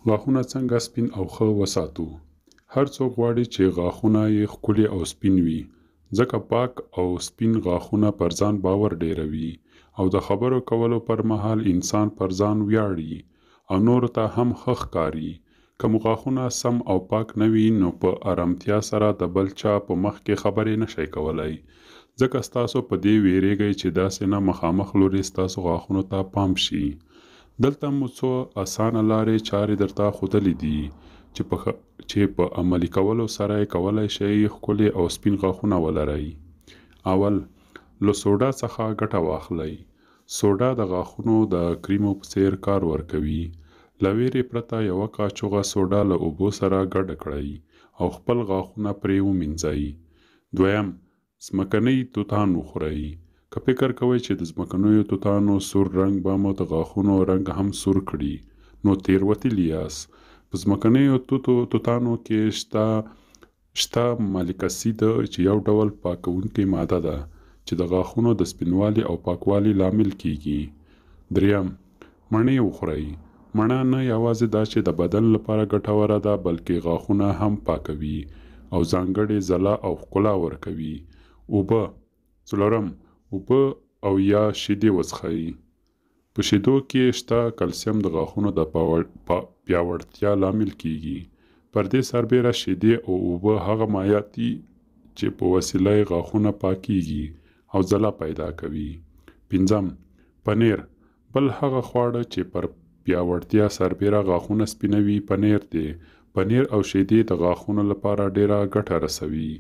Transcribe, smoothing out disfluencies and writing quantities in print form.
غاښونه څنګه سپین او ښه وساتو؟ هر څوک غواړي چې غاښونه یې ښکلي او سپین وي، ځکه پاک او سپین غاښونه پر ځان باور ډېروي او د خبرو کولو پر مهال انسان پر ځان ویاړي او نورو ته هم ښه ښکاري. که مو غاښونه سم او پاک نه وي، نو په ارامتیا سره د بل چا په مخ کې خبرې نه شئ کولای، ځکه ستاسو په دې وېرېږئ چې داسې نه مخامخ لوري ستاسو غاښونو ته پام شي. دلته مو څو اسانه لارې چارې درته ښودلې دي چې په چې په عملي کولو سره یې کولای شئ ښکلي او سپین غاښونه ولرئ. اول، له سوډا څخه ګټه واخلئ. سوډا د غاښونو د کریمو په څېر کار ورکوي. له وېرې پرته یوه کاچوغه سوډا له اوبو سره ګډه کړئ او خپل غاښونه پرې ومینځئ. دویم، ځمکنۍ توتان وخورئ. که فکر کوئ چې د ځمکنیو توتانو سور رنګ به مو د غاښونو رنګ هم سور کړي، نو تېروتلي یاست. په ځمکنیو توتو توتانو کې شته شته مالیک اسید چې یو ډول پاکوونکې ماده ده چې د غاښونو د سپینوالي او پاکوالي لامل کیږي. دریم، مڼې وخورئ. مڼه نه یوازې دا چې د بدن لپاره ګټوره ده، بلکې غاښونه هم پاکوي او ځانګړې ځلا او ښکلا ورکوي. اوبه. څلورم، اوبه او یا شیدې وڅښئ. په شیدو کې شته کلسیم د غاښونو د پیاوړتیا لامل کیږي. پر دې سربېره شیدې او اوبه هغه مایعات دي چې په وسیله یې غاښونه پاکیږي او ځلا پیدا کوي. پنځم، پنیر. بل هغه خواړه چې پر پیاوړتیا سربېره غاښونه سپینوي پنیر دی. پنیر او شیدې د غاښونو لپاره ډېره ګټه رسوي.